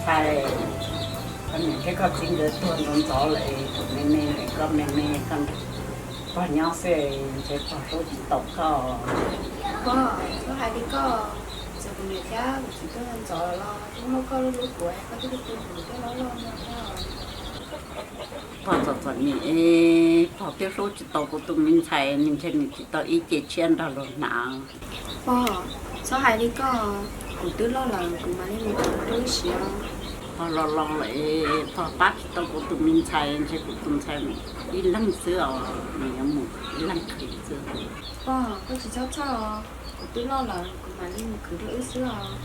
Ntshai, koj niam thiab koj txiv nkawd tuag ntxov ntxov lawm, kuv me me, koj me me, koj pog nyob xwb ntshe pog hlub tsis tau koj. Pog, txhob hais li koj, txawm kuv niam thiab kuv txiv tuag ntxov los twb muaj koj hlub hlub kuv, koj twb tu tu kuv thiab loj loj no thiab. Pog txom txom nyem, pog twb hlub tsis tau kuv tus me ntxhais, nws ntshe nws tsis tau ib ce tshiab nrog luag hnav. Pog, txhob hais li koj, kuv twb loj lawm kuv mam li mus khwv rau wb siav. Pog los los lawm, pog pab tsis tau kuv tus me ntxhais, ntshe kuv tus ntxhais ib leeg xwb os, nws yuav mus ib leeg khwv xwb. Pog, koj tsis txhob txhawj os, kuv twb loj lawm kuv mam li mus khwv rau wb xwb os.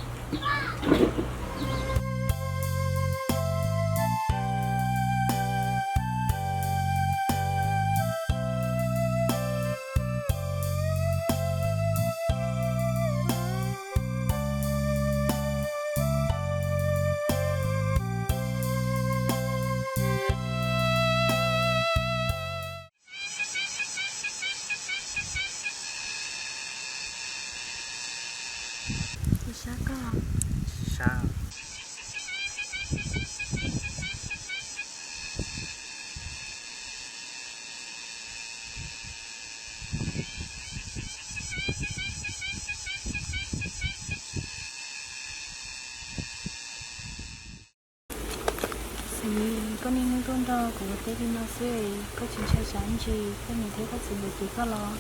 Sab koj. Sab. Xis, koj niaj hnub tuaj nrog kuv ua teb li no xwb, koj tsis ntshai tsam ib ntsis koj niam thiab koj txiv nkawd cem koj los?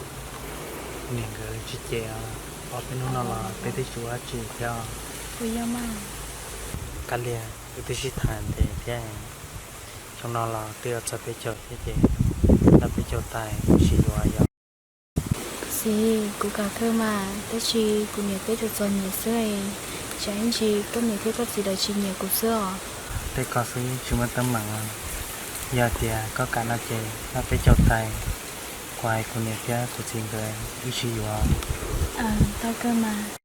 Niam nkawd tsis cem os, ob peb hnub no los peb twb tsis ua dab tsi thiab. Puas yog mas? Kab Lia, wb twb sib tham ntev thiab, xyoo no los twb yuav txog peb caug thiab ces nrog peb caug tais wb sib yuav yom. Xis, kuv kam kawg mas, tab sis kuv niam peb txom txom nyem xwb, tsam ib ntsis koj niam thiab koj txiv lawv tsis nyiam kuv xwb os. Tej ko xwb tsis muaj teeb meem. Yog tias koj kam no ces nrog peb caug tais, kuv hais kuv niam thiab kuv txiv nkawd wb sib yuav. Tau kawg mas.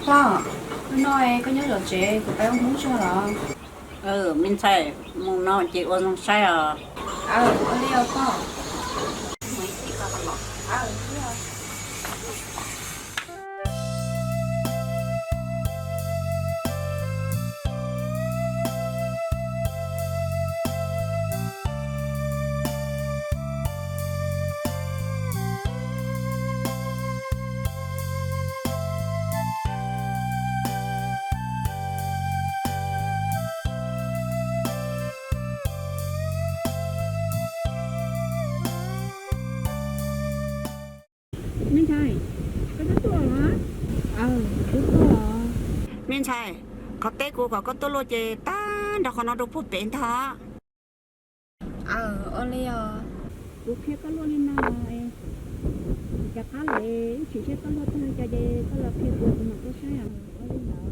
Pog, hnub no koj nyob zov tsev, kuv peb ua Hmoob tso los? Me ntxhais, mus no ces ua zoo saib os. Ua li os pog. Me ntxhais, koj twb tuaj los? Aw, twb tuaj los. Me ntxhais, qhov teb kuv kom koj tuaj luaj ces tag nrho qhov no rau puag pem ntag. Aw, ua li os. Kuv qhia koj luaj li no, rov qab lawm wb tsis saib koj luaj tag li cas ces koj los qhia kuv, kuv mam tuaj saib os. Ua li ntawd.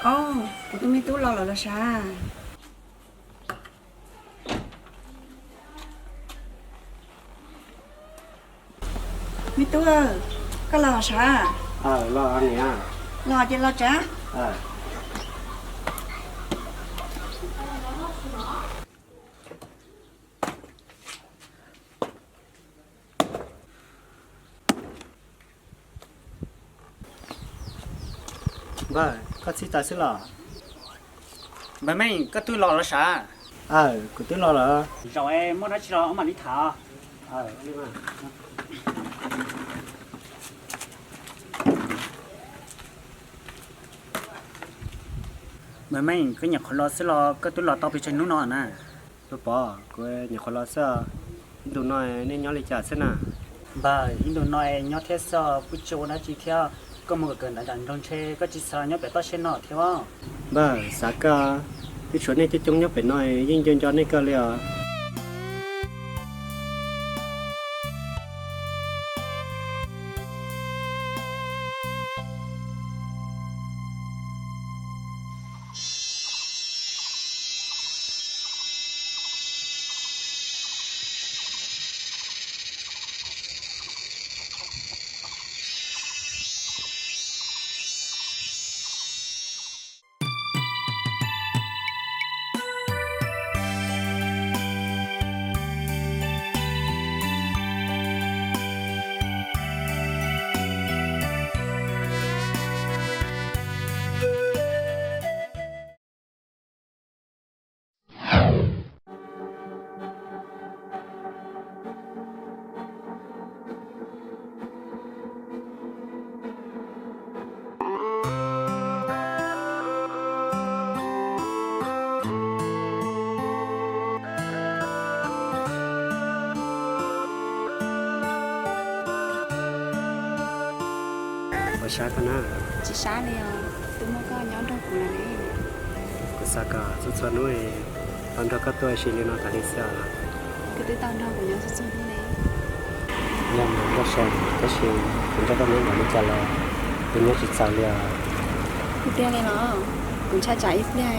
Au, kuv tus me tub los lawm los sav. Me tub, koj los los sav? Los ces los tsav. Npawg, koj txib tawv xwb los? Npawg Meej, koj twb los los sav? Aw, kuv twb los lawm. Zaum es muaj dab tsi los wb mam li tham. Mas Meej, koj nyuam qhuav los xwb los koj twb los tau pes tsawg hnub no na? Pog Pov, kuv nyuam qhuav los xwb. Ib ntu no nej nyob li cas xwb na? Npawg, ib ntu no nyob thiab xwb, kuj tsis ua dab tsi thiab. Koj mus kawm kawm ntawv nram nroog ntshe koj tsis xav los nyob pem toj siab no thiab os. Npawg, xav kawg. Twb tshuav nej coob coob nyob pem no, yeej nco nco nej kawg li os. Ua sab koj na. Tsis sab li os, twb muaj koj nyob nrog kuv lawm ne. Kuv xav kom txhua txhua hnub tau nrog koj tuaj ua si li no tas li xwb. Koj twb tau nrog kuv nyob txhua txhua hnub ne. Yog mas Nkauj See, tab sis kuv nrog koj nyob npaum li cas los kuv nyob tsis txaus li os. Kuv tiag li los, kuv ntshai tsam ib pliag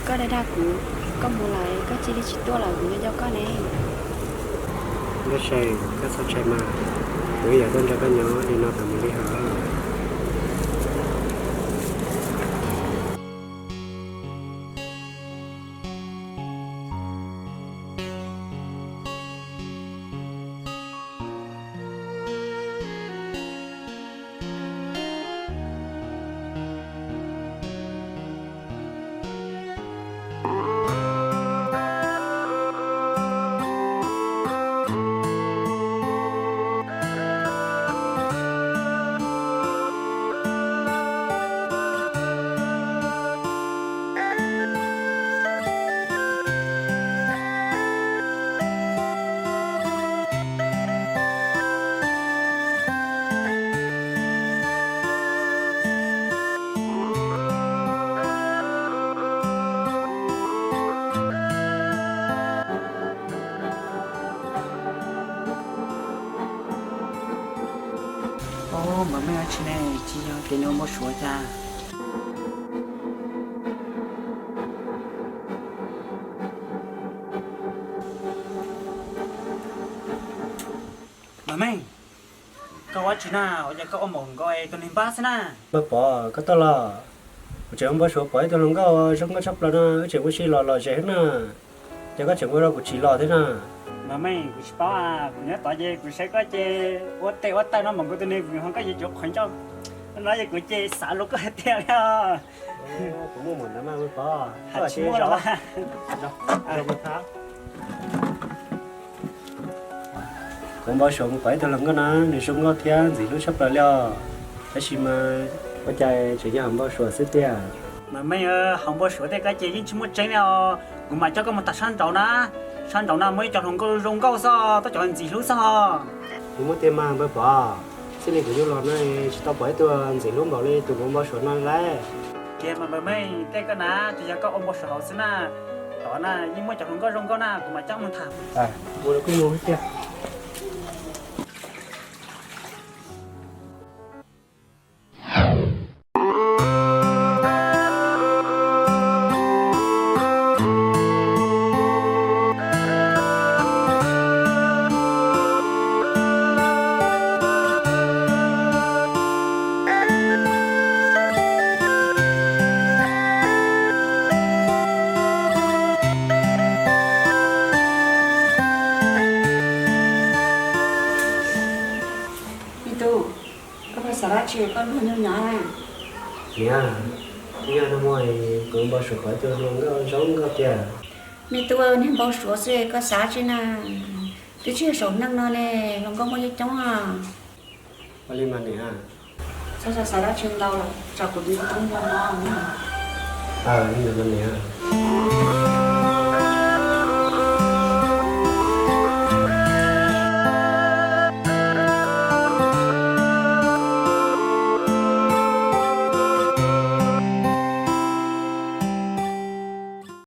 koj dag dag kuv, koj mus lawm koj cia li tsis tuaj lawm kuv yuav nco koj ne. Nkauj See, koj txhob ntshai mas, kuv yuav tuaj nrog koj nyob li no tas mus li os. Ob, Npawg Meej, ua tsi ne, tsis yog tias nws ua npau suav cas? Npawg Meej, koj ua tsi na, ua cas koj ua npaum nkaus tus neeg npab xwb na? Npawg Pov, koj tuaj los? Kuv tseem ua npau suav pom ib tug hluas nkauj zoo nkauj tshaj plaws no, wb tseem ua si los lom zem xwb na. Ces koj tseem ua rau kuv tsim los thiab na. Npawg Meej, kuv tsis paub, kuv nyob tod ces kuv saib koj ces ua tes ua taw no npaum nkaus tus neeg vwm ho koj ces tsuav qhuav ncauj no ces kuv ces xav luag koj tiag li os. Kuv muaj npaum ntawd mas Npawg Pov, koj tsis muaj los. Kuv npau suav mus pom ib tug hluas nkauj na, nws zoo nkauj thiab ntxim hlub tshaj plaws li os. Tab sis mas ua cas tseem yog hauv npau suav xwb tiag. Npawg Meej, hauv npau suav tej kab ces yeej tsis muaj tseeb li os. Kuv mam coj koj mus tham sab nraud na. Sab nraud na muaj ib co hluas nkauj zoo nkauj xwb, tej cov ntxim hlub xwb os. Kuv muaj tiag mas Npawg Pov, txij li kuv yuav los no tsis tau pom ib tug ntxim hlub npaum li tus kuv npau suav no li lauj. Tiag mas Npawg Meej, tej koj na tsuas yog koj ua npau suav hauv xwb na. Tod na yeej muaj cov hluas nkauj zoo nkauj na, kuv mam coj mus tham. Mus los kuj mus tiag. Me tub, koj puas xav dab tsi koj luag nyob nyob na? Niam, yog no muaj kuv npau suav pom tus hluas nkauj zoo nkauj tiag. Me tub, niag npau suav xwb koj xav tsi na. Twb tsis yog saum neej no ne, hluas nkauj muaj coob coob. Ua li mas niam. Xav xav dab tsi ntau lawm, tsam kuv tus tub npua mob. Aw, li ntawd mas niam.